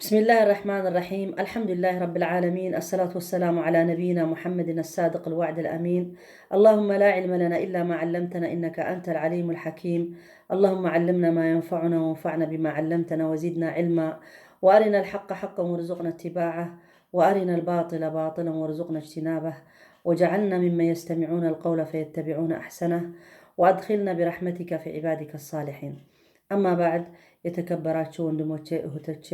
بسم الله الرحمن الرحيم، الحمد لله رب العالمين، الصلاة والسلام على نبينا محمد الصادق الوعد الأمين. اللهم لا علم لنا إلا ما علمتنا إنك أنت العليم الحكيم. اللهم علمنا ما ينفعنا وانفعنا بما علمتنا وزدنا علما، وأرنا الحق حقا وارزقنا اتباعه، وأرنا الباطل باطلا وارزقنا اجتنابه، وجعلنا ممن يستمعون القول فيتبعون أحسنه، وأدخلنا برحمتك في عبادك الصالحين. أما بعد، የተከበራችሁ ወንድሞቼ እህቶቼ፣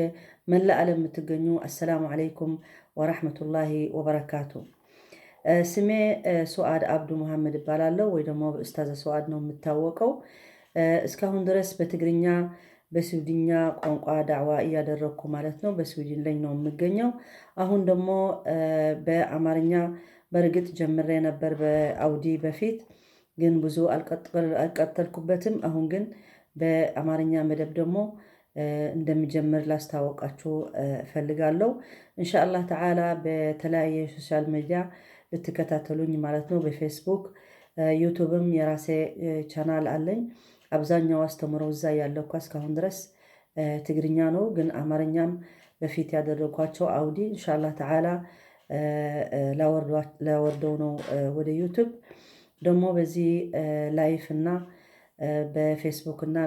መላ ዓለም የምትገኙ፣ السلام عليكم ورحمة الله وبركاته። ስሜ ሱአድ አብዱ መሐመድ እባላለሁ፣ ወይ ደግሞ በኡስታዘ ሱአድ ነው የምታወቀው። እስካሁን ድረስ በትግርኛ በስዊድኛ ቋንቋ ዳዕዋ እያደረግኩ ማለት ነው። በስዊድን ላይ ነው የምገኘው። አሁን ደግሞ በአማርኛ በእርግጥ ጀምሬ ነበር በአውዲ በፊት፣ ግን ብዙ አልቀጠልኩበትም። አሁን ግን በአማርኛ መደብ ደግሞ እንደሚጀምር ላስታወቃችሁ እፈልጋለሁ። إن شاء الله تعالى በተለያየ social media ልትከታተሉኝ ማለት ነው። በፌስቡክ፣ ዩቱብም የራሴ ቻናል አለኝ። አብዛኛው አስተምሮ እዛ ያለው እኳ እስካሁን ድረስ ትግርኛ ነው፣ ግን አማርኛም በፊት ያደረጓቸው አውዲ إن شاء الله تعالى ላወርደው ነው ወደ ዩቱብ። ደግሞ በዚህ live እና በፌስቡክ እና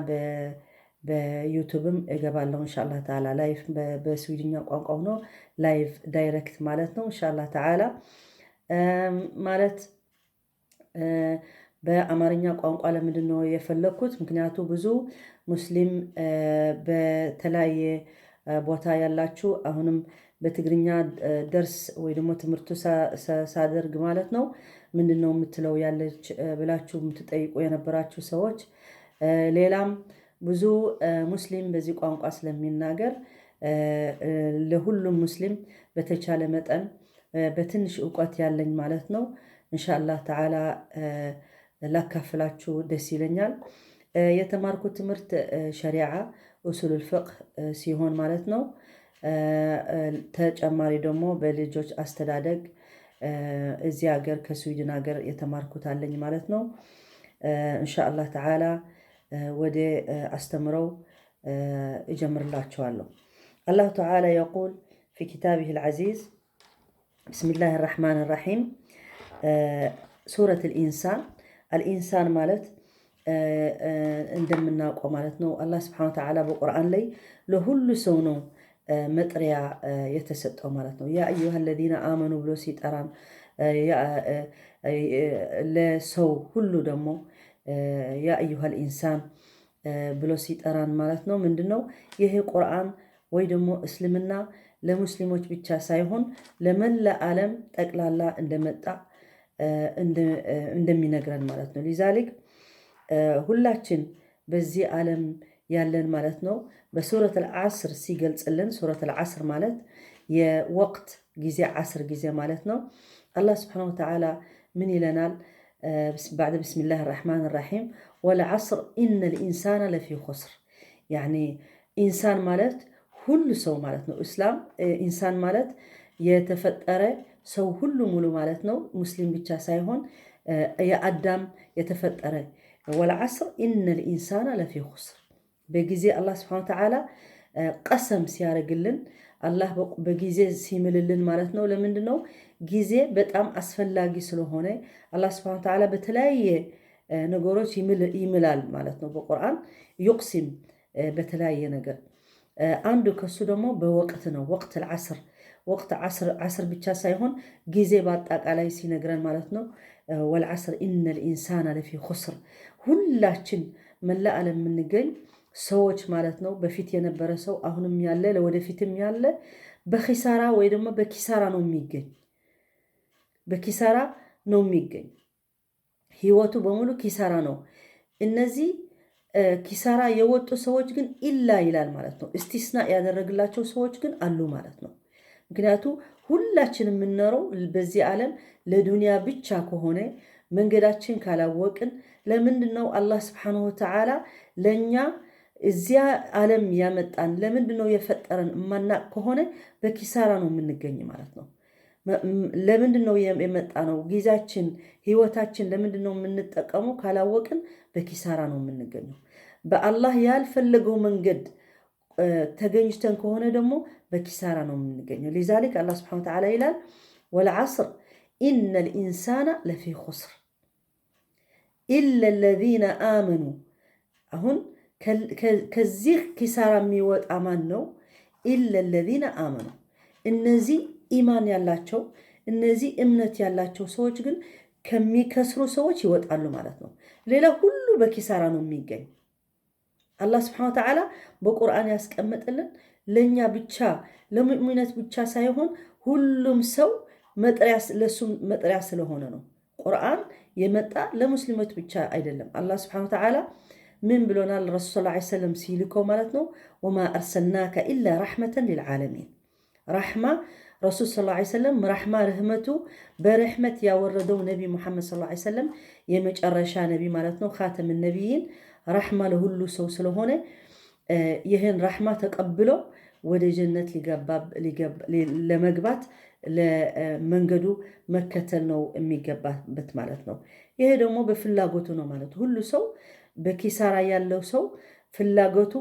በዩቱብም እገባለሁ إن شاء الله تعالى። Live በስዊድኛ ቋንቋ ሆኖ live direct ማለት ነው إن شاء الله تعالى። ማለት በአማርኛ ቋንቋ ለምንድን ነው የፈለግኩት? ምክንያቱ ብዙ ሙስሊም በተለያየ ቦታ ያላችሁ አሁንም በትግርኛ ደርስ ወይ ደግሞ ትምህርቱ ሳደርግ ማለት ነው ምንድን ነው የምትለው ያለች ብላችሁ የምትጠይቁ የነበራችሁ ሰዎች፣ ሌላም ብዙ ሙስሊም በዚህ ቋንቋ ስለሚናገር ለሁሉም ሙስሊም በተቻለ መጠን በትንሽ እውቀት ያለኝ ማለት ነው إن شاء الله تعالى ላካፍላችሁ ደስ ይለኛል። የተማርኩት ትምህርት ሸሪዓ أصول الفقه ሲሆን ማለት ነው። ተጨማሪ ደግሞ በልጆች አስተዳደግ እዚህ ሀገር ከስዊድን ሀገር የተማርኩት አለኝ ማለት ነው። إن شاء الله تعالى ወደ አስተምረው እጀምርላችኋለሁ። الله تعالى يقول في كتابه العزيز، بسم الله الرحمن الرحيم، سورة الإنسان። الإنسان ማለት እንደምናውቀው ማለት ነው አላህ سبحانه وتعالى በቁርአን ላይ ለሁሉ ሰው ነው መጥሪያ የተሰጠው ማለት ነው። يا أيها الذين آمنوا ብሎ ሲጠራን ለሰው ሁሉ ደግሞ يا أيها الإنسان ብሎ ሲጠራን ማለት ነው። ምንድን ነው ይሄ ቁርአን ወይ ደግሞ እስልምና ለሙስሊሞች ብቻ ሳይሆን ለመላ ዓለም ጠቅላላ እንደመጣ እንደሚነግረን ማለት ነው። لذلك ሁላችን በዚህ ዓለም ያለን ማለት ነው በ سورة العصر ሲገልጽልን፣ سورة العصر ማለት የወቅት ጊዜ ዓስር ጊዜ ማለት ነው። አላህ سبحانه وتعالى ምን ይለናል? بعد بسم الله الرحمن الرحيم، والعصر إن الإنسان لفي خسر። يعني إنسان ማለት ሁሉ ሰው ማለት ነው። እስላም إنسان ማለት የተፈጠረ ሰው ሁሉ ሙሉ ማለት ነው። ሙስሊም ብቻ ሳይሆን የአዳም የተፈጠረ። والعصر إن الإنسان لفي خسر። በጊዜ አላህ سبحانه وتعالى قسم ሲያደርግልን፣ አላህ በጊዜ ሲምልልን ማለት ነው። ለምንድን ነው? ጊዜ በጣም አስፈላጊ ስለሆነ አላህ سبحانه وتعالى በተለያየ ነገሮች ይምላል ማለት ነው። በቁርአን يقسم በተለያየ ነገር፣ አንዱ ከሱ ደግሞ በወቅት ነው። وقت العصر፣ وقت عصر ብቻ ሳይሆን ጊዜ በአጠቃላይ ሲነግረን ማለት ነው። والعصر إن الإنسان لفي خسر፣ ሁላችን መላ ዓለም የምንገኝ ሰዎች ማለት ነው። በፊት የነበረ ሰው፣ አሁንም ያለ፣ ለወደፊትም ያለ በኪሳራ ወይ ደግሞ በኪሳራ ነው የሚገኝ፣ በኪሳራ ነው የሚገኝ። ህይወቱ በሙሉ ኪሳራ ነው። እነዚህ ኪሳራ የወጡ ሰዎች ግን إلا ይላል ማለት ነው። استثناء ያደረግላቸው ሰዎች ግን አሉ ማለት ነው። ምክንያቱ ሁላችን የምንኖረው በዚህ ዓለም ለዱንያ ብቻ ከሆነ፣ መንገዳችን ካላወቅን፣ ለምንድን ነው አላህ سبحانه وتعالى ለእኛ እዚያ ዓለም ያመጣን፣ ለምንድን ነው የፈጠረን እማናቅ ከሆነ በኪሳራ ነው የምንገኝ ማለት ነው። ለምንድን ነው የመጣ ነው? ጊዜያችን፣ ህይወታችን ለምንድን ነው የምንጠቀመው ካላወቅን በኪሳራ ነው የምንገኘው። በአላህ ያልፈለገው መንገድ ተገኝተን ከሆነ ደግሞ በኪሳራ ነው የምንገኘው። لذلك አላህ سبحانه وتعالى ይላል والعصر إن الإنسان لفي خسر إلا الذين آمنوا። አሁን ከዚህ ኪሳራ የሚወጣ ማን ነው? إلا الذين آمنوا፣ እነዚህ ኢማን ያላቸው፣ እነዚህ እምነት ያላቸው ሰዎች ግን ከሚከስሩ ሰዎች ይወጣሉ ማለት ነው። ሌላ ሁሉ በኪሳራ ነው የሚገኝ። አላህ سبحانه وتعالى በቁርአን ያስቀመጠልን ለእኛ ብቻ፣ ለሙእሚነት ብቻ ሳይሆን ሁሉም ሰው ለሱም መጥሪያ ስለሆነ ነው። ቁርአን የመጣ ለሙስሊሞች ብቻ አይደለም። አላህ سبحانه وتعالى ምን ብሎናል? ረሱል صلى الله عليه وسلم ሲልከው ማለት ነው وما أرسلناك إلا رحمة للعالمين። رحمة ረሱል صلى الله عليه وسلم رحمة ርህመቱ በርህመት ያወረደው ነቢ ሙሐመድ صلى الله عليه وسلم የመጨረሻ ነቢ ማለት ነው። خاتم النبيين رحمة ለሁሉ ሰው ስለሆነ ይህን رحمة ተቀብሎ ወደ ጀነት ለመግባት ለመንገዱ መከተል ነው የሚገባበት ማለት ነው። ይሄ ደግሞ በፍላጎቱ ነው ማለት፣ ሁሉ ሰው በኪሳራ ያለው ሰው ፍላጎቱ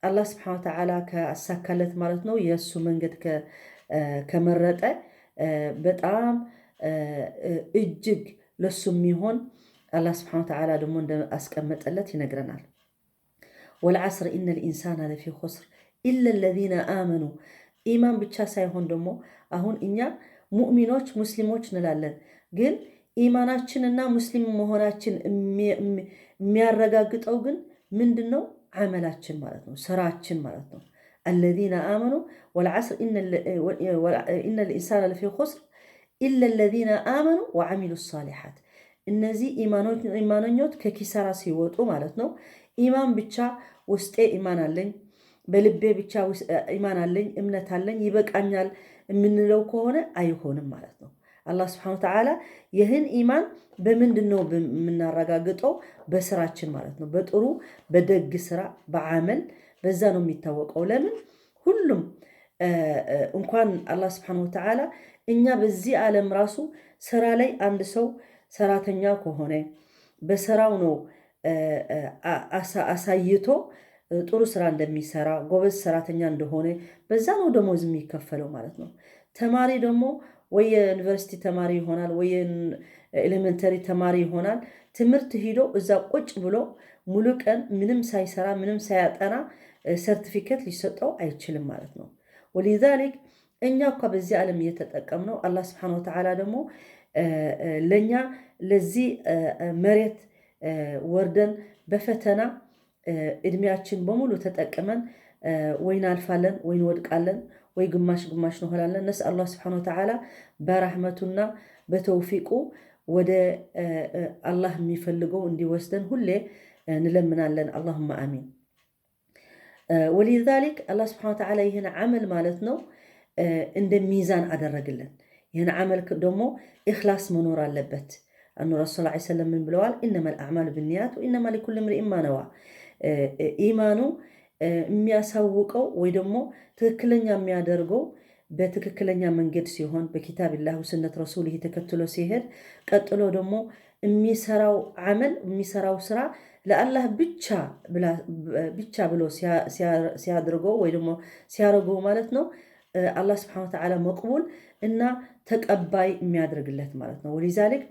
አላህ ስብሐነ ወተዓላ ከአሳካለት ማለት ነው፣ የእሱ መንገድ ከመረጠ በጣም እጅግ ለሱ የሚሆን አላህ ስብሐነ ወተዓላ ደግሞ እንደአስቀመጠለት ይነግረናል። والعصر إن الإنسان لفي خسر إلا الذين آمنوا። ኢማን ብቻ ሳይሆን ደግሞ አሁን እኛ ሙእሚኖች ሙስሊሞች እንላለን፣ ግን ኢማናችንና ሙስሊም መሆናችን የሚያረጋግጠው ግን ምንድን ነው? አመላችን ማለት ነው፣ ስራችን ማለት ነው። الذين آمنوا والعصر إن الإنسان لفي خسر إلا الذين آمنوا وعملوا الصالحات። እነዚህ ኢማኖኞች ከኪሳራ ሲወጡ ማለት ነው። ኢማን ብቻ፣ ውስጤ ኢማን አለኝ፣ በልቤ ብቻ ኢማን አለኝ፣ እምነት አለኝ፣ ይበቃኛል የምንለው ከሆነ አይሆንም ማለት ነው። አላህ سبحانه وتعالى ይህን ኢማን በምንድን ነው የምናረጋግጠው? በስራችን ማለት ነው። በጥሩ በደግ ስራ፣ በአመል፣ በዛ ነው የሚታወቀው። ለምን ሁሉም እንኳን አላህ سبحانه وتعالى እኛ በዚህ ዓለም ራሱ ስራ ላይ አንድ ሰው ሰራተኛ ከሆነ በስራው ነው አሳይቶ ጥሩ ስራ እንደሚሰራ፣ ጎበዝ ሰራተኛ እንደሆነ፣ በዛ ነው ደሞዝ የሚከፈለው ማለት ነው። ተማሪ ደግሞ ወይ የዩኒቨርሲቲ ተማሪ ይሆናል ወይ elementary ተማሪ ይሆናል። ትምህርት ሂዶ እዛ ቁጭ ብሎ ሙሉ ቀን ምንም ሳይሰራ፣ ምንም ሳያጠና ሰርቲፊኬት ሊሰጠው አይችልም ማለት ነው። ولذلك እኛ እኳ በዚህ ዓለም እየተጠቀምነው አላህ سبحانه وتعالى ደግሞ ለእኛ ለዚህ መሬት ወርደን በፈተና እድሜያችን በሙሉ ተጠቅመን ወይ እናልፋለን ወይ እንወድቃለን ወይ ግማሽ ግማሽ እንሆናለን። نسأل الله سبحانه وتعالى በራህመቱና በተውፊቁ ወደ አላህ የሚፈልገው እንዲወስደን ሁሌ እንለምናለን። اللهم آمين። ولذلك አላህ سبحانه وتعالى ይህን አመል ማለት ነው እንደ ሚዛን አደረግልን። ይህን አመል ደግሞ ኢኽላስ መኖር አለበት። አኑ ረሱል ላ ሰለም ምን ብለዋል? إنما الأعمال بالنيات وإنما لكل امرئ ما نوى። ኢማኑ የሚያሳውቀው ወይ ደግሞ ትክክለኛ የሚያደርገው በትክክለኛ መንገድ ሲሆን፣ በ كتاب الله وسنة رسوله ተከትሎ ሲሄድ፣ ቀጥሎ ደግሞ የሚሰራው አመል፣ የሚሰራው ስራ ለአላህ ብቻ ብሎ ሲያድርገው ወይ ደግሞ ሲያደርገው ማለት ነው አላህ سبحانه وتعالى مقبول እና ተቀባይ የሚያደርግለት ማለት ነው። ولذلك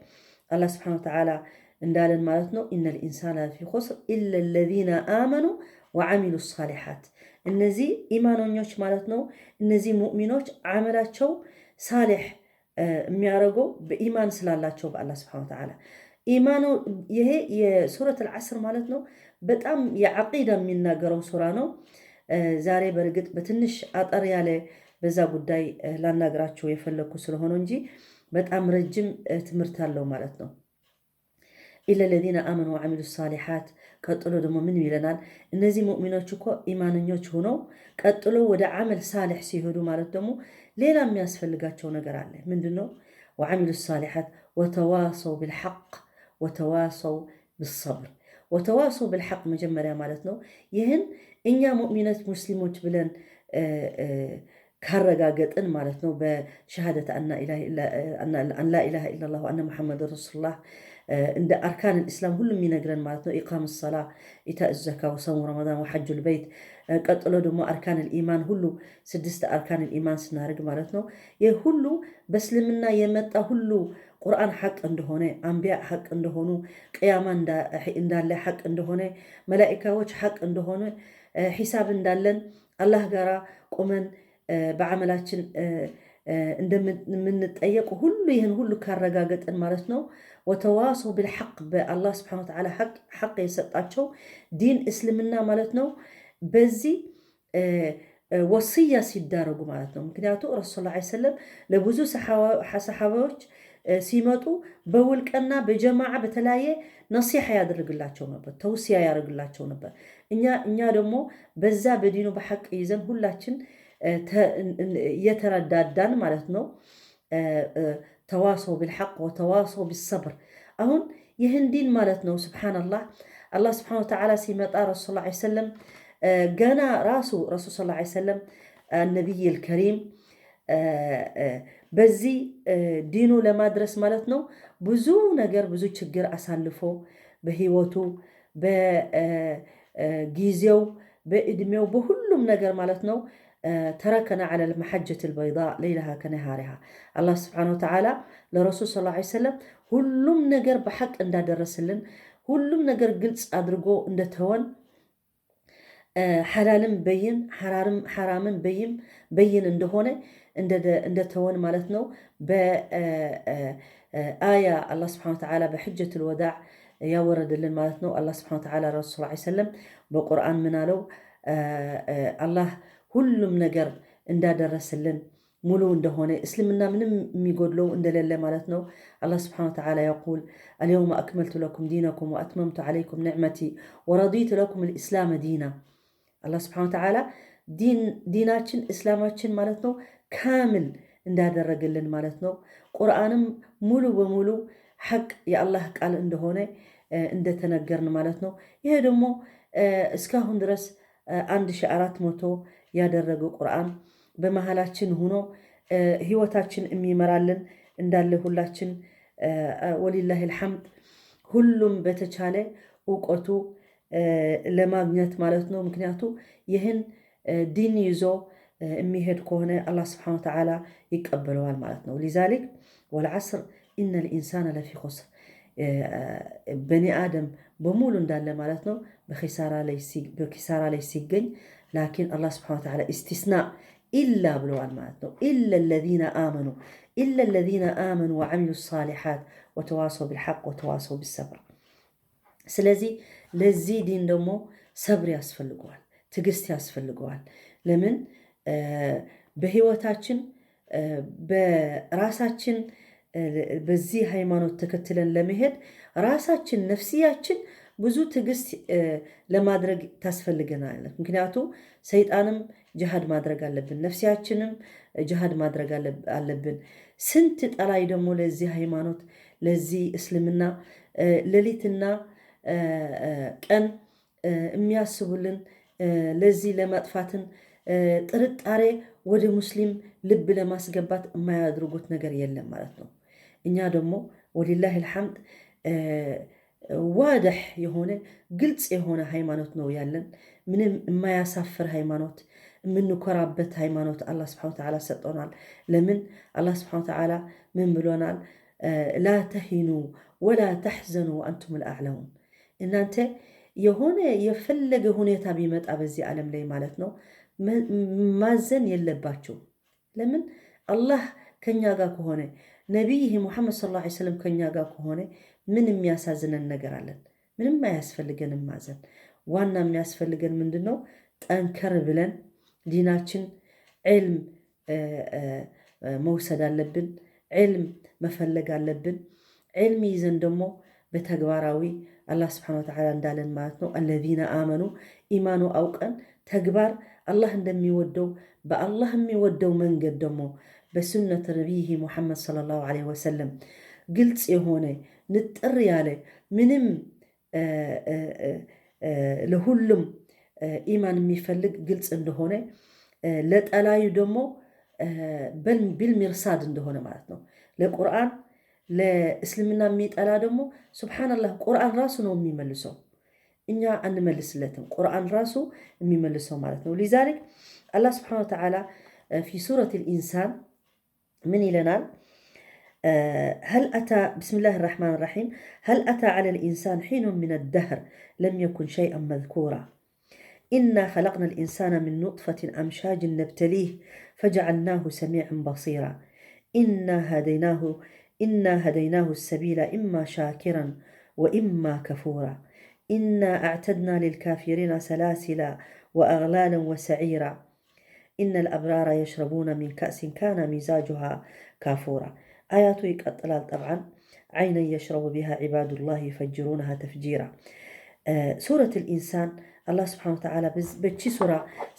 አላህ سبحانه وتعالى እንዳለን ማለት ነው إن الإنسان لفي خسر إلا الذين آمنوا وعملوا الصالحات። እነዚህ ኢማኖኞች ማለት ነው፣ እነዚህ ሙእሚኖች አመላቸው صالح የሚያደርገው በኢማን ስላላቸው በአላህ سبحانه وتعالى ኢማኑ። ይሄ የሱረት አልዓስር ማለት ነው በጣም የዓቂዳ የሚናገረው ሱራ ነው። ዛሬ በእርግጥ በትንሽ አጠር ያለ በዛ ጉዳይ ላናግራቸው የፈለግኩ ስለሆነ እንጂ በጣም ረጅም ትምህርት አለው ማለት ነው። إلا الذين آمنوا وعملوا الصالحات። ቀጥሎ ደግሞ ምን ይለናል? እነዚህ ሙእሚኖች እኮ ኢማንኞች ሆነው ቀጥሎ ወደ عمل صالح ሲሄዱ ማለት ደግሞ ሌላ የሚያስፈልጋቸው ነገር አለ። ምንድን ነው? وعملوا الصالحات وتواصوا بالحق وتواصوا بالصبر። وتواصوا بالحق መጀመሪያ ማለት ነው። ይህን እኛ ሙእሚነት ሙስሊሞች ብለን ካረጋገጥን ማለት ነው በ شهادة أن لا إله إلا الله وأن محمد رسول الله እንደ أركان الإسلام ሁሉ የሚነግረን ማለት ነው። إقام الصلاة፣ إيتاء الزكاة፣ وصوم رمضان፣ وحج البيت፣ ቀጥሎ ደግሞ أركان الإيمان ሁሉ ስድስት أركان الإيمان ስናደርግ ማለት ነው። ይህ ሁሉ በእስልምና የመጣ ሁሉ ቁርአን ሐቅ እንደሆነ፣ አንቢያ ሐቅ እንደሆኑ፣ ቅያማ እንዳለ ሐቅ እንደሆነ፣ መላኢካዎች ሐቅ እንደሆነ፣ ሒሳብ እንዳለን፣ አላህ ጋራ ቆመን በዓመላችን እንደምንጠየቅ ሁሉ ይህን ሁሉ ካረጋገጥን ማለት ነው። وتواصوا بالحق በአላህ سبحانه وتعالى ሐቅ የሰጣቸው ዲን እስልምና ማለት ነው። በዚህ ወስያ ሲዳረጉ ማለት ነው። ምክንያቱ ረሱል ላ ሰለም ለብዙ ሰሓባዎች ሲመጡ በውልቅና በጀማዓ በተለያየ ነሲሓ ያደርግላቸው ነበር፣ ተውሲያ ያደርግላቸው ነበር። እኛ ደግሞ በዛ በዲኑ በሐቅ ይዘን ሁላችን እየተረዳዳን ማለት ነው። تواصوا بالحق وتواصوا بالصبر። አሁን ይህን ዲን ማለት ነው سبحان الله አላህ سبحانه وتعالى ሲመጣ ረሱል ላ ሰለም ገና ራሱ ረሱል ስ ላ ሰለም النبي الكريم በዚህ ዲኑ ለማድረስ ማለት ነው ብዙ ነገር ብዙ ችግር አሳልፎ በህይወቱ፣ በጊዜው፣ በእድሜው፣ በሁሉም ነገር ማለት ነው። تركنا على المحجة البيضاء ليلها كنهارها። አላህ سبحانه وتعالى ለረሱል ስ ላ ሰለም ሁሉም ነገር በሐቅ እንዳደረስልን፣ ሁሉም ነገር ግልጽ አድርጎ እንደተወን፣ ሓላልም በይን ሓራምን በይን እንደሆነ እንደተወን ማለት ነው። በአያ አላህ سبحانه وتعالى በ حجة الوداع ያወረደልን ማለት ነው። አላህ سبحانه وتعالى ረሱል ስ ሰለም በቁርአን ምን አለው? አላህ ሁሉም ነገር እንዳደረስልን፣ ሙሉ እንደሆነ፣ እስልምና ምንም የሚጎድለው እንደሌለ ማለት ነው። አላህ سبحانه وتعالى يقول: اليوم أكملت لكم دينكم وأتممت عليكم نعمتي ورضيت لكم الإسلام دينا። አላህ سبحانه وتعالى ዲናችን እስላማችን ማለት ነው كامل እንዳደረገልን ማለት ነው። ቁርአንም ሙሉ በሙሉ ሐቅ የአላህ ቃል እንደሆነ እንደተነገርን ማለት ነው። ይሄ ደግሞ እስካሁን ድረስ 1400 ያደረገው ቁርአን በመሃላችን ሆኖ ህይወታችን የሚመራልን እንዳለ ሁላችን ولله الحمد ሁሉም በተቻለ እውቀቱ ለማግኘት ማለት ነው። ምክንያቱ ይህን ዲን ይዞ የሚሄድ ከሆነ አላህ سبحانه وتعالى ይቀበለዋል ማለት ነው። لذلك والعصر إن الإنسان لفي خسر፣ በኒ አደም በሙሉ እንዳለ ማለት ነው በኪሳራ ላይ ሲገኝ፣ لكن አላህ سبحانه وتعالى استثناء إلا ብለዋል ማለት ነው። إلا الذين آمنوا وعملوا الصالحات وتواصوا بالحق وتواصوا بالصبر። ስለዚህ ለዚህ ዲን ደግሞ ሰብር ያስፈልገዋል፣ ትዕግስት ያስፈልገዋል። ለምን በህይወታችን በራሳችን በዚህ ሃይማኖት ተከትለን ለመሄድ ራሳችን ነፍስያችን ብዙ ትዕግስት ለማድረግ ታስፈልገናለች። ምክንያቱ ሰይጣንም ጅሃድ ማድረግ አለብን፣ ነፍስያችንም ጅሃድ ማድረግ አለብን። ስንት ጠላይ ደግሞ ለዚህ ሃይማኖት ለዚህ እስልምና ሌሊትና ቀን የሚያስቡልን፣ ለዚህ ለማጥፋትን ጥርጣሬ ወደ ሙስሊም ልብ ለማስገባት የማያደርጉት ነገር የለም ማለት ነው። እኛ ደግሞ ولله الحمد واضح የሆነ ግልጽ የሆነ ሃይማኖት ነው ያለን። ምንም የማያሳፍር ሃይማኖት፣ የምንኮራበት ሃይማኖት አላህ سبحانه وتعالى ሰጥቶናል። ለምን አላህ سبحانه وتعالى ምን ብሎናል? لا تهنوا ولا تحزنوا وأنتم الأعلون። እናንተ የሆነ የፈለገ ሁኔታ ቢመጣ በዚህ ዓለም ላይ ማለት ነው ማዘን የለባችሁ። ለምን አላህ ከኛ ጋር ከሆነ፣ ነቢይህ ሙሐመድ صلى الله عليه وسلم ከኛ ጋር ከሆነ ምን የሚያሳዝነን ነገር አለን? ምንም አያስፈልገንም ማዘን። ዋና የሚያስፈልገን ምንድን ነው? ጠንከር ብለን ዲናችን ዕልም መውሰድ አለብን። ዕልም መፈለግ አለብን። ዕልም ይዘን ደግሞ በተግባራዊ አላህ سبحانه وتعالى እንዳለን ማለት ነው الذين آمنوا ኢማኑ አውቀን ተግባር አላህ እንደሚወደው በአላህ የሚወደው መንገድ ደግሞ በሱነት ነቢይህ ሙሐመድ صلى الله عليه وسلم ግልጽ የሆነ ንጥር ያለ ምንም ለሁሉም ኢማን የሚፈልግ ግልጽ እንደሆነ፣ ለጠላዩ ደግሞ بالمرصاد እንደሆነ ማለት ነው። ለቁርአን ለእስልምና የሚጠላ ደግሞ ሱብሓነላህ ቁርአን ራሱ ነው የሚመልሰው፣ እኛ አንመልስለትም። ቁርአን ራሱ የሚመልሰው ማለት ነው። لذلك አላህ سبحانه وتعالى في سورة الإنسان ምን ይለናል? هل أتى بسم الله الرحمن الرحيم هل أتى على الإنسان حين من الدهر لم يكن شيئا مذكورا إنا خلقنا الإنسان من نطفة أمشاج نبتليه فجعلناه سميعا بصيرا إنا هديناه السبيل إما شاكرا وإما كفورا إنا أعتدنا للكافرين سلاسل وأغلالا وسعيرا إن الأبرار يشربون من كأس كان مزاجها كافورا። አያቱ ይቀጥላል። طبعا عينا يشرب بها عباد الله يفجرونها تفجيرا። سورة الإنسان አላህ سبحانه وتعالى በቺ ሱራ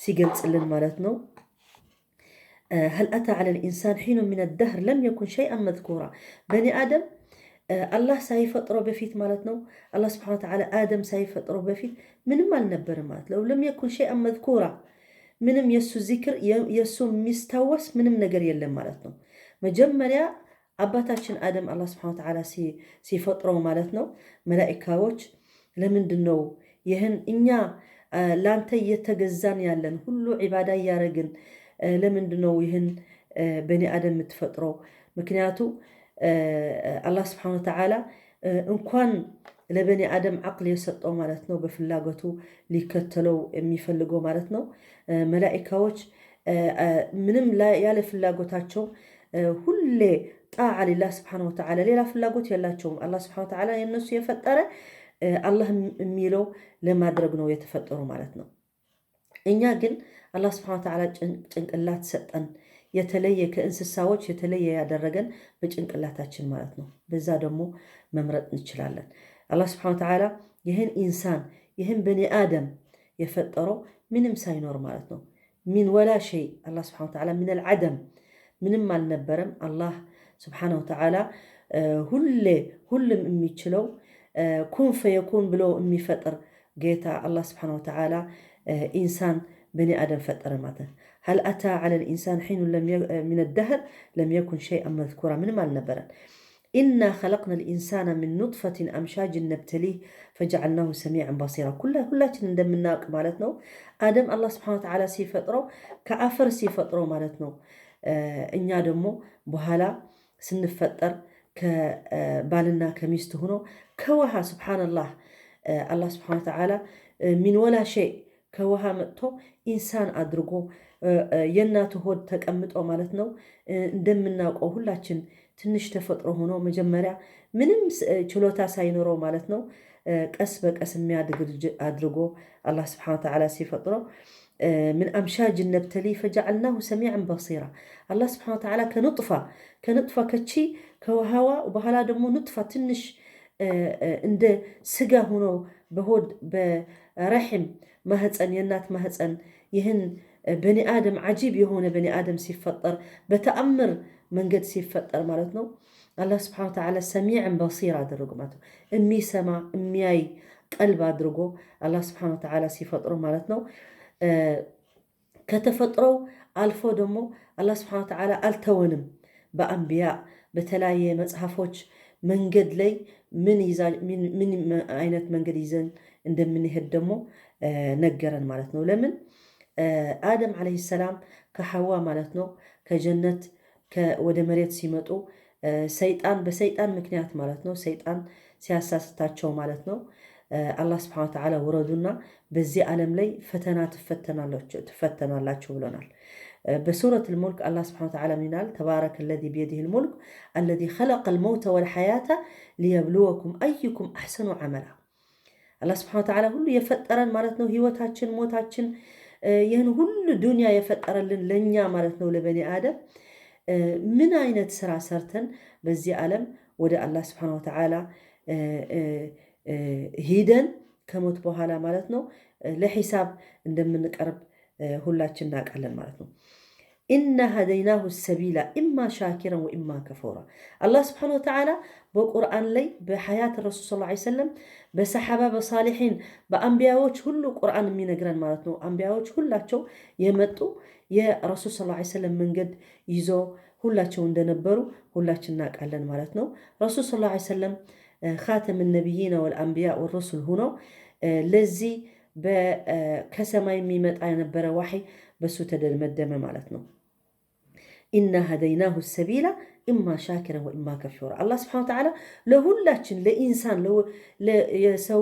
ሲገልጽልን ማለት ነው هل أتى على الإنسان حين من الدهر لم يكن شيئا مذكورا። በኒ አደም አላህ ሳይፈጥረው በፊት ማለት ነው። አላህ سبحانه وتعالى አደም ሳይፈጥረው በፊት ምንም አልነበርም ማለት ነው። لم يكن شيئا مذكورا ምንም የእሱ ዚክር የእሱ የሚስታወስ ምንም ነገር የለም ማለት ነው። መጀመሪያ አባታችን አደም አላህ سبحانه وتعالى ሲፈጥረው ማለት ነው መላኢካዎች ለምንድን ነው ይህን እኛ ላንተ እየተገዛን ያለን ሁሉ ዒባዳ እያረግን ለምንድን ነው ይህን በኒ አደም የምትፈጥረው? ምክንያቱ አላህ سبحانه وتعالى እንኳን ለበኒ አደም ዓቅል የሰጠው ማለት ነው፣ በፍላጎቱ ሊከተለው የሚፈልገው ማለት ነው። መላኢካዎች ምንም ያለ ፍላጎታቸው ሁሌ ጣዓ ሊላህ ስብሓነሁ ወተዓላ ሌላ ፍላጎት የላቸውም። አላህ ስብሓነሁ ወተዓላ የእነሱ የፈጠረ አላህ የሚለው ለማድረግ ነው የተፈጠሩ ማለት ነው። እኛ ግን አላህ ስብሓነሁ ወተዓላ ጭንቅላት ሰጠን፣ የተለየ ከእንስሳዎች የተለየ ያደረገን በጭንቅላታችን ማለት ነው። በዛ ደግሞ መምረጥ እንችላለን። አላህ ስብሓነሁ ወተዓላ ይህን ኢንሳን ይህን በኒ አደም የፈጠረው ምንም ሳይኖር ማለት ነው። من ولا شيء አላህ سبحانه وتعالى من العدم ምንም አልነበረም። አላህ سبحانه وتعالى ሁሌ ሁሉም የሚችለው كن فيكون ብሎ የሚፈጥር ጌታ አላህ سبحانه وتعالى ኢንሳን በኒ አደም ፈጠረ ማለት ነው። هل أتى على الإنسان حين من الدهر لم يكن شيئا مذكورا ምንም አልነበረን። إنا خلقنا الإنسان من نطفة أمشاج نبتليه فجعلناه سميعا بصيرا። ሁላችን እንደምናውቅ ማለት ነው አደም አላህ سبحانه وتعالى ሲፈጥረው ከአፈር ሲፈጥረው ማለት ነው። እኛ ደግሞ በኋላ ስንፈጠር ከባልና ከሚስት ሆኖ ከውሃ سبحان الله አላህ سبحانه وتعالى من ولا شيء ከውሃ መጥቶ ኢንሳን አድርጎ የእናቱ ሆድ ተቀምጦ ማለት ነው። እንደምናውቀው ሁላችን ትንሽ ተፈጥሮ ሆኖ መጀመሪያ ምንም ችሎታ ሳይኖረው ማለት ነው ቀስ በቀስ የሚያድግ አድርጎ አላህ سبحانه وتعالى ሲፈጥሮ من أمشاج نبتليه فجعلناه سميعا بصيرا። አላህ سبحانه وتعالى ከ نطفة ከቺ ከውሃዋ በኋላ ደግሞ نطفة ትንሽ እንደ ስጋ ሆኖ በሆድ በ رحم ማህፀን የእናት ማህፀን ይህን በኒ አደም عجيب የሆነ በኒ አደም ሲፈጠር በተአምር መንገድ ሲፈጠር ማለት ነው አላህ سبحانه وتعالى سميعا بصير አደረጉ ማለት ነው። የሚሰማ የሚያይ ቀልብ አድርጎ አላህ سبحانه وتعالى ሲፈጥሮ ማለት ነው። ከተፈጥሮው አልፎ ደግሞ አላህ سبحانه وتعالى አልተወንም። በአንቢያ በተለያየ መጽሐፎች መንገድ ላይ ምን አይነት መንገድ ይዘን እንደምንሄድ ደግሞ ነገረን ማለት ነው። ለምን አደም عليه السلام ከሐዋ ማለት ነው ከጀነት ወደ መሬት ሲመጡ ሰይጣን በሰይጣን ምክንያት ማለት ነው ሰይጣን ሲያሳስታቸው ማለት ነው አላህ سبحانه وتعالى ውረዱና በዚህ ዓለም ላይ ፈተና ትፈተናላችሁ ብሎናል። በ سورة الملك አላህ سبحانه وتعالى ምን ይላል? تبارك الذي بيده الملك الذي خلق الموت والحياة ليبلوكم أيكم أحسن عملا። አላህ سبحانه وتعالى ሁሉ የፈጠረን ማለት ነው ህይወታችን፣ ሞታችን ይህን ሁሉ ዱንያ የፈጠረልን ለእኛ ማለት ነው ለበኒ አደም ምን አይነት ስራ ሰርተን በዚህ ዓለም ወደ አላህ سبحانه وتعالى ሂደን ከሞት በኋላ ማለት ነው ለሒሳብ እንደምንቀርብ ሁላችን እናውቃለን ማለት ነው። إنا هديناه السبيل إما شاكرا وإما كفورا። አላህ سبحانه وتعالى በቁርአን ላይ በሐያት ረሱል صلى الله عليه وسلم በሰሓባ በሳሊሒን በአንቢያዎች ሁሉ ቁርአን የሚነግረን ማለት ነው። አንቢያዎች ሁላቸው የመጡ የረሱል صلى الله عليه وسلم መንገድ ይዞ ሁላቸው እንደነበሩ ሁላችን እናውቃለን ማለት ነው። ረሱል صلى الله عليه وسلم خاتم النبيين والأنبياء والرسل ሆነው ለዚህ ከሰማይ የሚመጣ የነበረ ዋሕይ በሱ ተደመደመ ማለት ነው። إنا هديناه السبيل إما شاكرا وإما كفورا። አላህ سبحانه وتعالى ለሁላችን ለ إنسان የሰው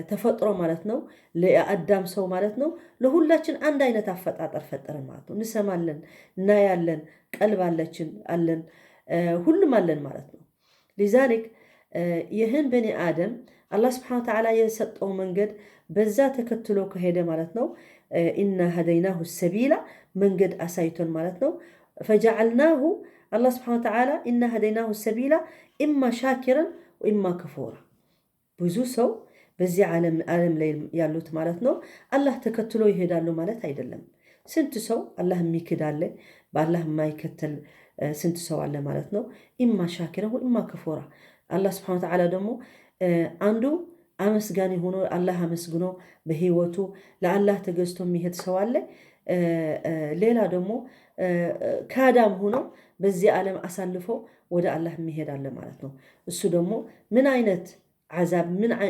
ተፈጥሮ ማለት ነው፣ ለአዳም ሰው ማለት ነው፣ ለሁላችን አንድ አይነት አፈጣጠር ፈጠረን ማለት ነው። እንሰማለን፣ እናያለን፣ ቀልብ አለችን አለን፣ ሁሉም አለን ማለት ነው። لذلك ይህን በኒ አደም አላህ سبحانه وتعالى የሰጠው መንገድ በዛ ተከትሎ ከሄደ ማለት ነው إنا هديناه السبيل መንገድ አሳይቶን ማለት ነው። فجعلناه አላህ سبحانه وتعالى إنا هديناه السبيل إما شاكرا وإما كفورا። ብዙ ሰው በዚህ ዓለም ላይ ያሉት ማለት ነው አላህ ተከትሎ ይሄዳሉ ማለት አይደለም። ስንት ሰው አላህ የሚክድ አለ፣ በአላህ የማይከተል ስንት ሰው አለ ማለት ነው። إما شاكرا وإما كفورا። አላህ سبحانه وتعالى ደግሞ አንዱ አመስጋኝ ሆኖ አላህ አመስግኖ በህይወቱ ለአላህ ተገዝቶ የሚሄድ ሰው አለ። ሌላ ደግሞ ካዳም ሆኖ በዚህ ዓለም አሳልፎ ወደ አላህ የሚሄድ አለ ማለት ነው። እሱ ደግሞ ምን አይነት ዓዛብ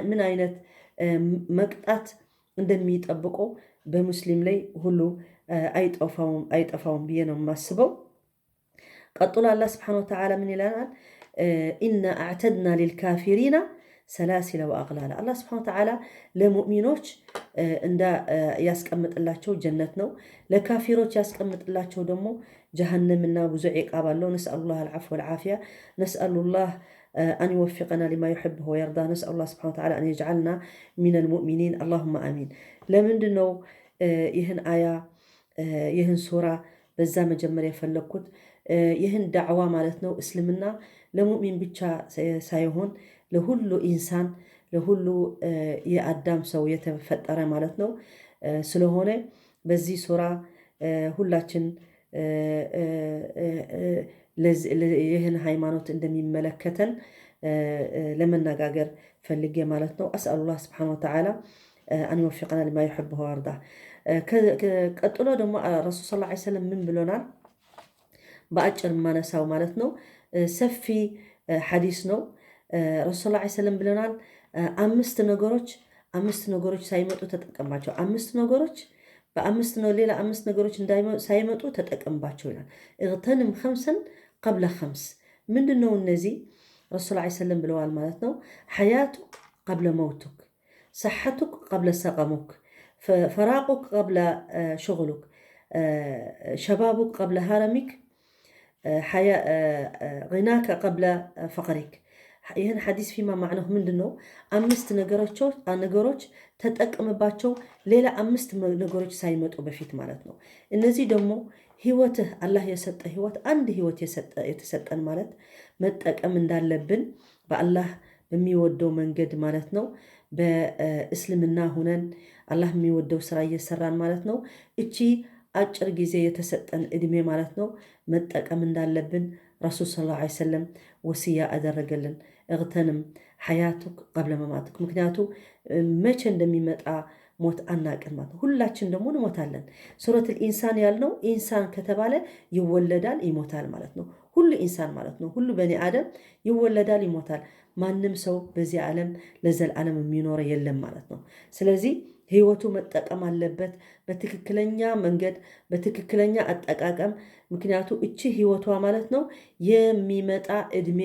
ምን አይነት መቅጣት እንደሚጠብቀው በሙስሊም ላይ ሁሉ አይጠፋውም ብዬ ነው የማስበው። ቀጥሎ አላህ ስብሓነሁ ወተዓላ ምን ይለናል? ኢና አዕተድና ሊልካፊሪና ሰላሲለ ወአቅላላ። አላህ ስብሓነሁ ወተዓላ ለሙእሚኖች እንዳ ያስቀምጥላቸው ጀነት ነው። ለካፊሮች ያስቀምጥላቸው ደግሞ ጀሃነምና ብዙ ዒቃብ አለው። ነስአሉላህ አልዓፍወ ወልዓፊያ፣ ነስአሉላህ أن يوفقنا لما يحبه ويرضاه፣ نسأل الله سبحانه وتعالى أن يجعلنا من المؤمنين اللهم آمين። ለምንድን ነው ይህን አያ ይህን ሱራ በዛ መጀመሪያ የፈለግኩት? ይህን ዳዕዋ ማለት ነው እስልምና ለሙእሚን ብቻ ሳይሆን ለሁሉ إنسان ለሁሉ የአዳም ሰው የተፈጠረ ማለት ነው። ስለሆነ በዚህ ሱራ ሁላችን ይህን ሃይማኖት እንደሚመለከተን ለመነጋገር ፈልጌ ማለት ነው። أسأل الله سبحانه وتعالى أن يوفقنا لما يحبه ويرضاه። ቀጥሎ ደግሞ ረሱል صلى الله عليه وسلم ምን ብሎናል? በአጭር ማነሳው ማለት ነው። ሰፊ ሐዲስ ነው። ረሱል صلى الله عليه وسلم ብለናል፣ አምስት ነገሮች ሳይመጡ ተጠቀምባቸው። አምስት ነገሮች በአምስት ነው፣ ሌላ አምስት ነገሮች ሳይመጡ ተጠቀምባቸው ይላል። اغتنم خمسا قبل خمس። ምንድን ነው እነዚህ? ረሱል عليه السلام ብለዋል ማለት ነው። حياتك قبل موتك፣ صحتك قبل سقمك፣ فراغك قبل شغلك፣ شبابك قبل هرمك، غناك قبل فقرك። ይህን ሐዲስ فيما معناه ምንድን ነው? አምስት ነገሮች ተጠቅምባቸው ሌላ አምስት ነገሮች ሳይመጡ በፊት ማለት ነው። እነዚህ ደግሞ ህይወትህ፣ አላህ የሰጠ ህይወት፣ አንድ ህይወት የተሰጠን ማለት መጠቀም እንዳለብን በአላህ በሚወደው መንገድ ማለት ነው። በእስልምና ሁነን አላህ የሚወደው ስራ እየሰራን ማለት ነው። እቺ አጭር ጊዜ የተሰጠን እድሜ ማለት ነው መጠቀም እንዳለብን ረሱል صلى الله عليه وسلم ወስያ አደረገልን። اغتنم حياتك قبل مماتك። ምክንያቱ መቼ እንደሚመጣ ሞት አናቅም ማለት ነው። ሁላችን ደግሞ እንሞታለን። سورة الإنسان ያልነው إنسان ከተባለ ይወለዳል፣ ይሞታል ማለት ነው። ሁሉ إنسان ማለት ነው። ሁሉ በኒ አደም ይወለዳል፣ ይሞታል። ማንም ሰው በዚህ ዓለም ለዘላለም የሚኖረ የለም ማለት ነው። ስለዚህ ህይወቱ መጠቀም አለበት በትክክለኛ መንገድ፣ በትክክለኛ አጠቃቀም። ምክንያቱ እቺ ህይወቷ ማለት ነው የሚመጣ እድሜ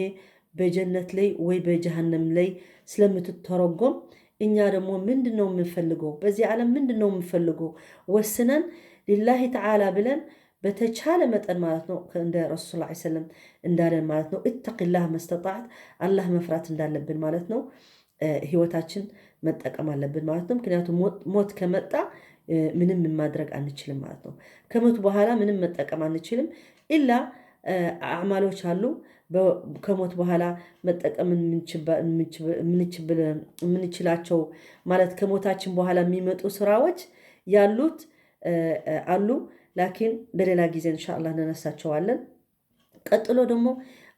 በጀነት ላይ ወይ በጀሃነም ላይ ስለምትተረጎም እኛ ደግሞ ምንድን ነው የምንፈልገው? በዚህ ዓለም ምንድን ነው የምንፈልገው? ወስነን لله تعالى ብለን በተቻለ መጠን ማለት ነው እንደ ረሱል صلى الله عليه وسلم እንዳለን ማለት ነው اتق الله ما استطعت፣ አላህ መፍራት እንዳለብን ማለት ነው ህይወታችን መጠቀም አለብን ማለት ነው። ምክንያቱም ሞት ከመጣ ምንም ማድረግ አንችልም ማለት ነው። ከሞት በኋላ ምንም መጠቀም አንችልም። إلا አዕማሎች አሉ ከሞት በኋላ መጠቀም የምንችላቸው ማለት ከሞታችን በኋላ የሚመጡ ስራዎች ያሉት አሉ። لكن በሌላ ጊዜ إن شاء الله እናነሳቸዋለን። ቀጥሎ ደግሞ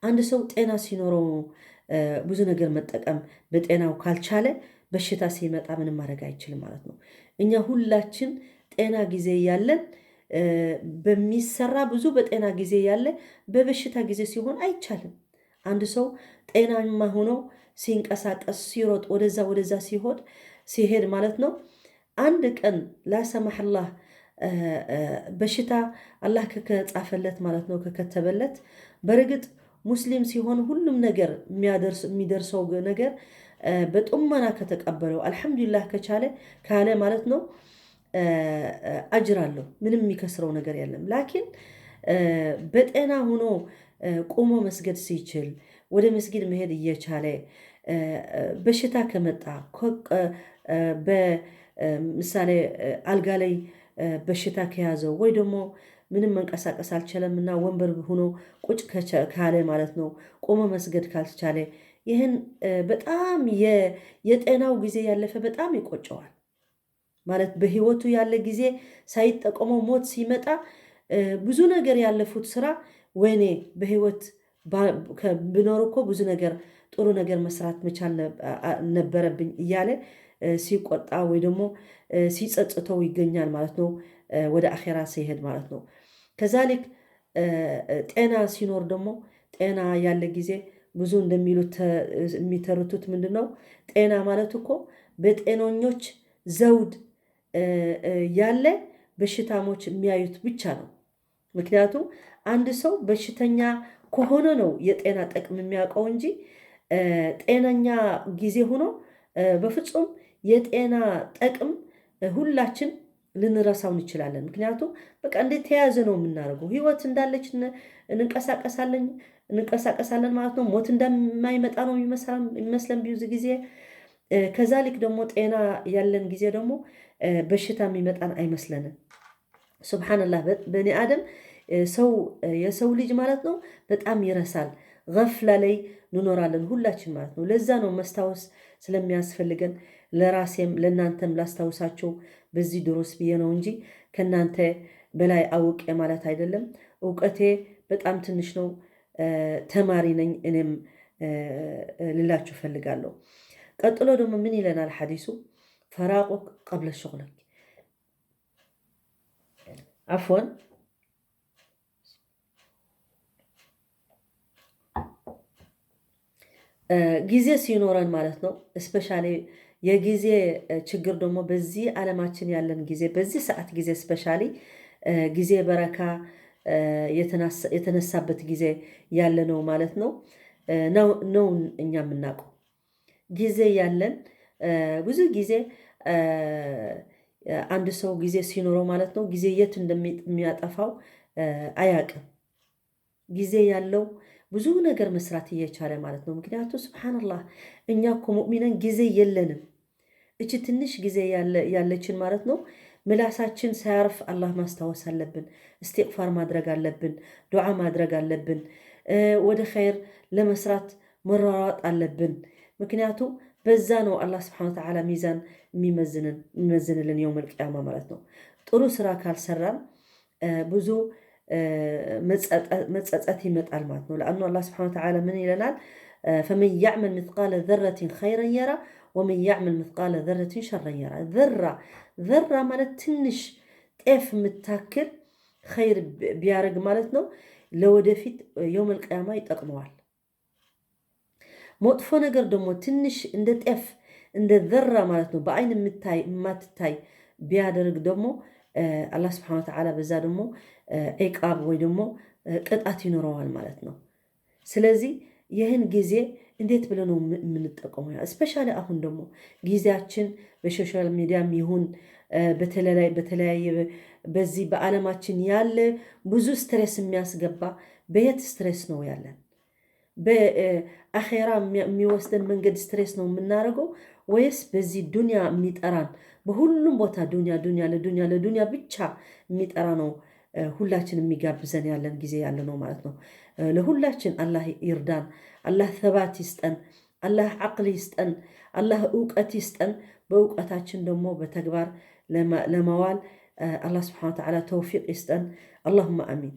አንድ ሰው ጤና ሲኖረው ብዙ ነገር መጠቀም በጤናው ካልቻለ በሽታ ሲመጣ ምንም ማድረግ አይችልም ማለት ነው። እኛ ሁላችን ጤና ጊዜ ያለን በሚሰራ ብዙ በጤና ጊዜ ያለ በበሽታ ጊዜ ሲሆን አይቻልም። አንድ ሰው ጤናማ ሆኖ ሲንቀሳቀስ፣ ሲሮጥ፣ ወደዛ ወደዛ ሲሆን ሲሄድ ማለት ነው፣ አንድ ቀን لا سمح الله በሽታ አላህ ከጻፈለት ማለት ነው፣ ከከተበለት፣ በእርግጥ ሙስሊም ሲሆን ሁሉም ነገር የሚደርሰው ነገር በጥሞና ከተቀበለው፣ አልሐምዱሊላህ ከቻለ ካለ ማለት ነው፣ አጅር አለው። ምንም የሚከስረው ነገር የለም። لكن በጤና ሆኖ ቆሞ መስገድ ሲችል፣ ወደ መስጊድ መሄድ እየቻለ በሽታ ከመጣ፣ በምሳሌ አልጋ ላይ በሽታ ከያዘው ወይ ደግሞ ምንም መንቀሳቀስ አልቻለም እና ወንበር ሆኖ ቁጭ ካለ ማለት ነው፣ ቆሞ መስገድ ካልቻለ ይህን በጣም የጤናው ጊዜ ያለፈ በጣም ይቆጨዋል። ማለት በህይወቱ ያለ ጊዜ ሳይጠቀመው ሞት ሲመጣ ብዙ ነገር ያለፉት ስራ ወይኔ በህይወት ብኖር እኮ ብዙ ነገር ጥሩ ነገር መስራት መቻል ነበረብኝ እያለ ሲቆጣ ወይ ደግሞ ሲጸጽተው ይገኛል ማለት ነው። ወደ አኼራ ሲሄድ ማለት ነው። كذلك ጤና ሲኖር ደግሞ ጤና ያለ ጊዜ ብዙ እንደሚሉት የሚተርቱት ምንድን ነው? ጤና ማለት እኮ በጤነኞች ዘውድ ያለ በሽታሞች የሚያዩት ብቻ ነው። ምክንያቱም አንድ ሰው በሽተኛ ከሆነ ነው የጤና ጥቅም የሚያውቀው እንጂ ጤነኛ ጊዜ ሆኖ በፍጹም የጤና ጥቅም ሁላችን ልንረሳው እንችላለን። ምክንያቱም በቃ እንደተያዘ ነው የምናደርገው። ህይወት እንዳለች እንንቀሳቀሳለን እንንቀሳቀሳለን ማለት ነው። ሞት እንደማይመጣ ነው የሚመስለን ብዙ ጊዜ። كذلك ደግሞ ጤና ያለን ጊዜ ደግሞ በሽታ የሚመጣን አይመስለንም። ሱብሓነላህ፣ በኒ አደም ሰው የሰው ልጅ ማለት ነው በጣም ይረሳል። ገፍላ ላይ እንኖራለን ሁላችን ማለት ነው። ለዛ ነው መስታወስ ስለሚያስፈልገን ለራሴም ለእናንተም ላስታውሳቸው በዚህ ድሮስ ብዬ ነው እንጂ ከእናንተ በላይ አውቄ ማለት አይደለም። እውቀቴ በጣም ትንሽ ነው። ተማሪ ነኝ እኔም ልላችሁ ፈልጋለሁ። ቀጥሎ ደግሞ ምን ይለናል ሐዲሱ? فراغك قبل شغلك፣ عفوا፣ ጊዜ ሲኖረን ማለት ነው። Especially የጊዜ ችግር ደግሞ በዚህ ዓለማችን ያለን ጊዜ በዚህ ሰዓት ጊዜ especially ጊዜ በረካ የተነሳበት ጊዜ ያለ ነው ማለት ነው ነው እኛ የምናውቀው ጊዜ ያለን ብዙ ጊዜ አንድ ሰው ጊዜ ሲኖረው ማለት ነው ጊዜ የት እንደሚያጠፋው አያውቅም። ጊዜ ያለው ብዙ ነገር መስራት እየቻለ ማለት ነው። ምክንያቱ ሱብሓነላህ እኛ እኮ ሙእሚነን ጊዜ የለንም። እቺ ትንሽ ጊዜ ያለችን ማለት ነው ምላሳችን ሳያርፍ አላህ ማስታወስ አለብን። እስቲግፋር ማድረግ አለብን። ዱዓ ማድረግ አለብን። ወደ ኸይር ለመስራት መሯሯጥ አለብን። ምክንያቱ በዛ ነው አላህ ስብሐነ ወተዓላ ሚዛን የሚመዝንልን የውመል ቂያማ ማለት ነው። ጥሩ ስራ ካልሰራን ብዙ መጸጸት ይመጣል ማለት ነው። ለአኑ አላህ ስብሐነ ወተዓላ ምን ይለናል? فمن يعمل مثقال ذرة خيرا يره ومن يعمل مثقال ذرة شرا يره። ذرة ذرة ማለት ትንሽ ጤፍ የምታክል ኸይር ቢያደርግ ማለት ነው ለወደፊት የውመል ቂያማ ይጠቅመዋል። መጥፎ ነገር ደግሞ ትንሽ እንደ ጤፍ እንደ ذرة ማለት ነው በአይን የማትታይ ቢያደርግ ደግሞ አላህ ስብሐነ ወተዓላ በዛ ደግሞ عقاب ወይ ደግሞ ቅጣት ይኖረዋል ማለት ነው። ስለዚህ ይህን ጊዜ እንዴት ብለን ነው የምንጠቀመው? Especially አሁን ደግሞ ጊዜያችን በ social media ም ይሁን በተለያየ በዚህ በዓለማችን ያለ ብዙ stress የሚያስገባ በየት stress ነው ያለን? በአኼራ የሚወስደን መንገድ stress ነው የምናደርገው ወይስ በዚህ ዱንያ የሚጠራን በሁሉም ቦታ ዱንያ ዱንያ ለዱንያ ለዱንያ ብቻ የሚጠራ ነው ሁላችን የሚጋብዘን ያለን ጊዜ ያለ ነው ማለት ነው። ለሁላችን አላህ ይርዳን፣ አላህ ثبات ይስጠን፣ አላህ ዓቅል ይስጠን፣ አላህ እውቀት ይስጠን። በእውቀታችን ደግሞ በተግባር ለማዋል አላህ ስብሐነ ወተዓላ ተውፊቅ ይስጠን። اللهم آمين።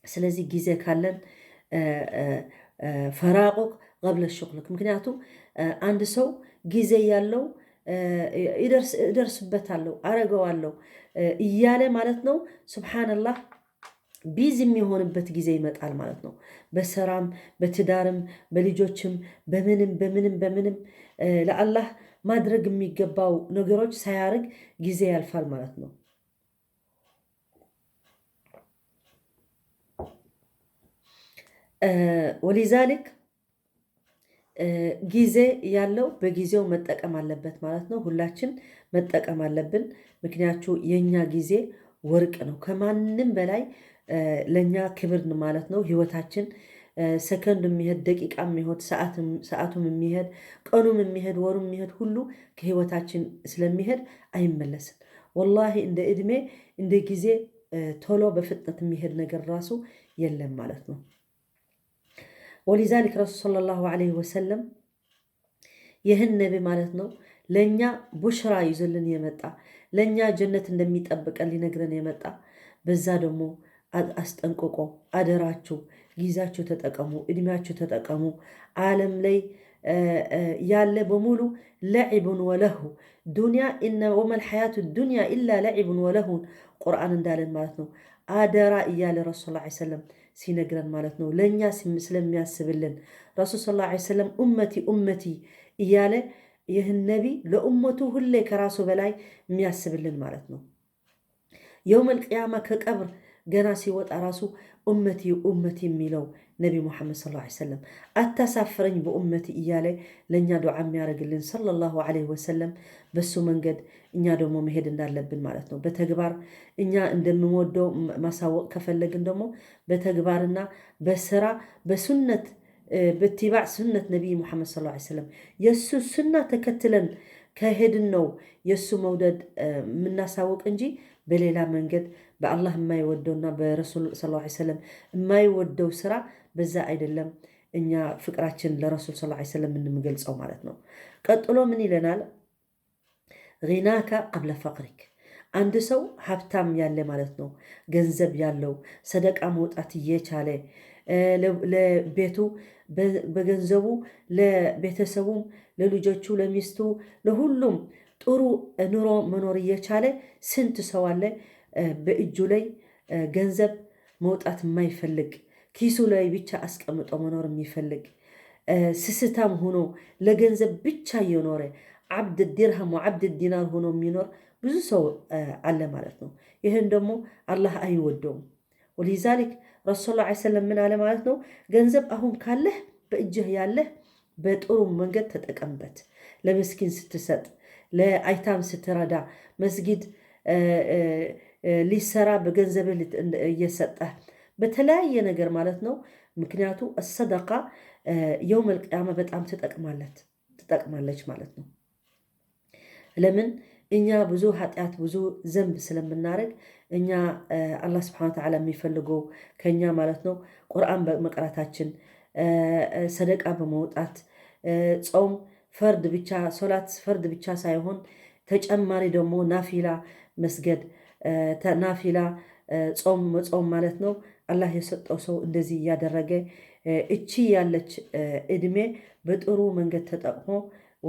ስለዚህ ጊዜ ካለን فراغك قبل شغلك። ምክንያቱም አንድ ሰው ጊዜ ያለው እደርስበታለሁ፣ አረገዋለሁ እያለ ማለት ነው። ሱብሓነላህ busy የሚሆንበት ጊዜ ይመጣል ማለት ነው። በስራም፣ በትዳርም፣ በልጆችም፣ በምንም በምንም በምንም ለአላህ ማድረግ የሚገባው ነገሮች ሳያርግ ጊዜ ያልፋል ማለት ነው። ولذلك ጊዜ ያለው በጊዜው መጠቀም አለበት ማለት ነው። ሁላችን መጠቀም አለብን። ምክንያቱ የኛ ጊዜ ወርቅ ነው። ከማንም በላይ ለእኛ ክብር ማለት ነው። ህይወታችን ሰከንድ የሚሄድ፣ ደቂቃ የሚሄድ፣ ሰዓቱም የሚሄድ፣ ቀኑም የሚሄድ፣ ወሩም የሚሄድ ሁሉ ከህይወታችን ስለሚሄድ አይመለስም። ወላሂ እንደ እድሜ እንደ ጊዜ ቶሎ በፍጥነት የሚሄድ ነገር ራሱ የለም ማለት ነው። ولذلك ረሱል صلى الله عليه وسلم ይህን ነቢ ማለት ነው ለእኛ ቡሽራ ይዞልን የመጣ፣ ለእኛ ጀነት እንደሚጠብቀን ሊነግረን የመጣ፣ በዛ ደግሞ አስጠንቅቆ አደራችሁ ጊዜያችሁ ተጠቀሙ፣ እድሜያችሁ ተጠቀሙ። ዓለም ላይ ያለ በሙሉ لعب ولهو ዱንያ፣ وما الحياة الدنيا إلا لعب ولهو ቁርአን እንዳለን ማለት ነው። አደራ እያለ ረሱል ስ ሰለም ሲነግረን ማለት ነው። ለእኛ ስለሚያስብልን ረሱል صلى الله عليه وسلم أمتي أمتي እያለ ይህን ነቢ ለኡመቱ ሁሌ ከራሱ በላይ የሚያስብልን ማለት ነው። يوم القيامة ከቀብር ገና ሲወጣ ራሱ أمتي أمتي የሚለው ነቢ ሙሐመድ صلى الله عليه وسلم፣ አታሳፍረኝ በኡመቲ እያለ ለእኛ ዱዓ የሚያደርግልን صلى الله عليه وسلم በሱ መንገድ እኛ ደግሞ መሄድ እንዳለብን ማለት ነው። በተግባር እኛ እንደምንወደው ማሳወቅ ከፈለግን ደግሞ በተግባርና በስራ በሱነት በ اتباع سنة ነቢይ ሙሐመድ صلى الله عليه وسلم የእሱ ሱና ተከትለን ከሄድን ነው የእሱ መውደድ የምናሳውቅ እንጂ በሌላ መንገድ በአላህ የማይወደውና በረሱል صلى الله عليه وسلم የማይወደው ስራ በዛ አይደለም እኛ ፍቅራችን ለረሱል صلى الله عليه وسلم የምንገልጸው ማለት ነው። ቀጥሎ ምን ይለናል? غناك قبل فقرك። አንድ ሰው ሀብታም ያለ ማለት ነው፣ ገንዘብ ያለው፣ ሰደቃ መውጣት እየቻለ፣ ለቤቱ በገንዘቡ ለቤተሰቡም፣ ለልጆቹ፣ ለሚስቱ፣ ለሁሉም ጥሩ ኑሮ መኖር እየቻለ፣ ስንት ሰው አለ በእጁ ላይ ገንዘብ መውጣት የማይፈልግ፣ ኪሱ ላይ ብቻ አስቀምጦ መኖር የሚፈልግ፣ ስስታም ሆኖ ለገንዘብ ብቻ እየኖረ عبد الدرهم وعبد الدينار ሆኖ የሚኖር ብዙ ሰው አለ ማለት ነው። ይህን ደግሞ አላህ አይወደውም። ولذلك ረሱል ላ ሰለም ምን አለ ማለት ነው? ገንዘብ አሁን ካለህ በእጅህ ያለህ በጥሩ መንገድ ተጠቀምበት። ለምስኪን ስትሰጥ፣ ለ أيتام ስትረዳ፣ መስጊድ ሊሰራ በገንዘብህ እየሰጠህ፣ በተለያየ ነገር ማለት ነው። ምክንያቱ ሰደቃ يوم القيامة በጣም ትጠቅማለች ማለት ነው። ለምን እኛ ብዙ ኃጢአት ብዙ ذنب ስለምናደርግ እኛ አላህ سبحانه وتعالى የሚፈልገው ከኛ ማለት ነው ቁርአን በመቅራታችን፣ ሰደቃ በመውጣት፣ ጾም ፈርድ ብቻ፣ ሶላት ፈርድ ብቻ ሳይሆን ተጨማሪ ደግሞ ናፊላ መስገድ፣ ናፊላ ጾም መጾም ማለት ነው። አላህ የሰጠው ሰው እንደዚህ እያደረገ እቺ ያለች እድሜ በጥሩ መንገድ ተጠቅሞ